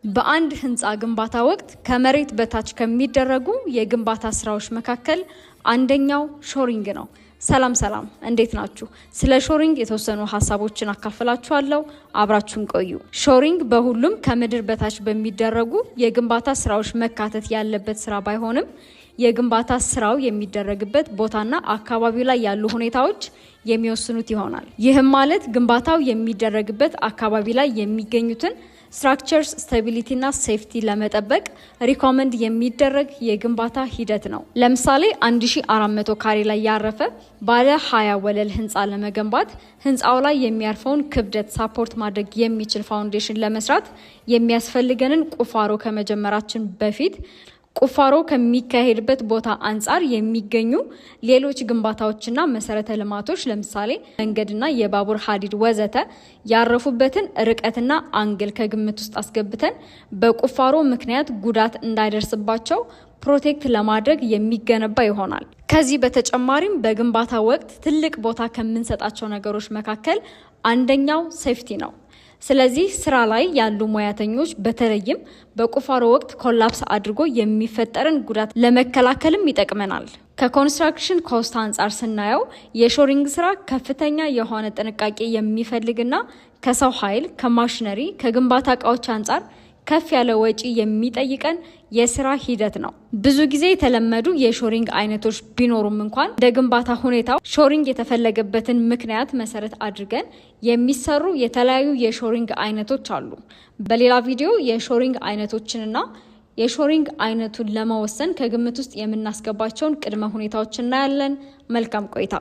በአንድ ህንፃ ግንባታ ወቅት ከመሬት በታች ከሚደረጉ የግንባታ ስራዎች መካከል አንደኛው shoring ነው። ሰላም ሰላም፣ እንዴት ናችሁ? ስለ shoring የተወሰኑ ሀሳቦችን አካፍላችኋለሁ። አብራችሁን ቆዩ። Shoring በሁሉም ከምድር በታች በሚደረጉ የግንባታ ስራዎች መካተት ያለበት ስራ ባይሆንም የግንባታ ስራው የሚደረግበት ቦታና አካባቢው ላይ ያሉ ሁኔታዎች የሚወስኑት ይሆናል። ይህም ማለት ግንባታው የሚደረግበት አካባቢ ላይ የሚገኙትን structures stability ና safety ለመጠበቅ recommend የሚደረግ የግንባታ ሂደት ነው። ለምሳሌ 1400 ካሬ ላይ ያረፈ ባለ 20 ወለል ህንፃ ለመገንባት ህንፃው ላይ የሚያርፈውን ክብደት support ማድረግ የሚችል foundation ለመስራት የሚያስፈልገንን ቁፋሮ ከመጀመራችን በፊት ቁፋሮ ከሚካሄድበት ቦታ አንጻር የሚገኙ ሌሎች ግንባታዎችና መሰረተ ልማቶች፣ ለምሳሌ መንገድና የባቡር ሀዲድ ወዘተ፣ ያረፉበትን ርቀትና angle ከግምት ውስጥ አስገብተን በቁፋሮ ምክንያት ጉዳት እንዳይደርስባቸው protect ለማድረግ የሚገነባ ይሆናል። ከዚህ በተጨማሪም በግንባታ ወቅት ትልቅ ቦታ ከምንሰጣቸው ነገሮች መካከል አንደኛው safety ነው። ስለዚህ ስራ ላይ ያሉ ሙያተኞች በተለይም በቁፋሮ ወቅት collapse አድርጎ የሚፈጠርን ጉዳት ለመከላከልም ይጠቅመናል። ከ construction cost አንጻር ስናየው የ shoring ስራ ከፍተኛ የሆነ ጥንቃቄ የሚፈልግና ከሰው ኃይል፣ ከማሽነሪ፣ ከግንባታ እቃዎች አንጻር ከፍ ያለ ወጪ የሚጠይቀን የስራ ሂደት ነው። ብዙ ጊዜ የተለመዱ የ shoring አይነቶች ቢኖሩም እንኳን እንደ ግንባታ ሁኔታው shoring የተፈለገበትን ምክንያት መሰረት አድርገን የሚሰሩ የተለያዩ የ shoring አይነቶች አሉ። በሌላ ቪዲዮ የ shoring አይነቶችንና የ shoring አይነቱን ለመወሰን ከግምት ውስጥ የምናስገባቸውን ቅድመ ሁኔታዎች እናያለን። መልካም ቆይታ።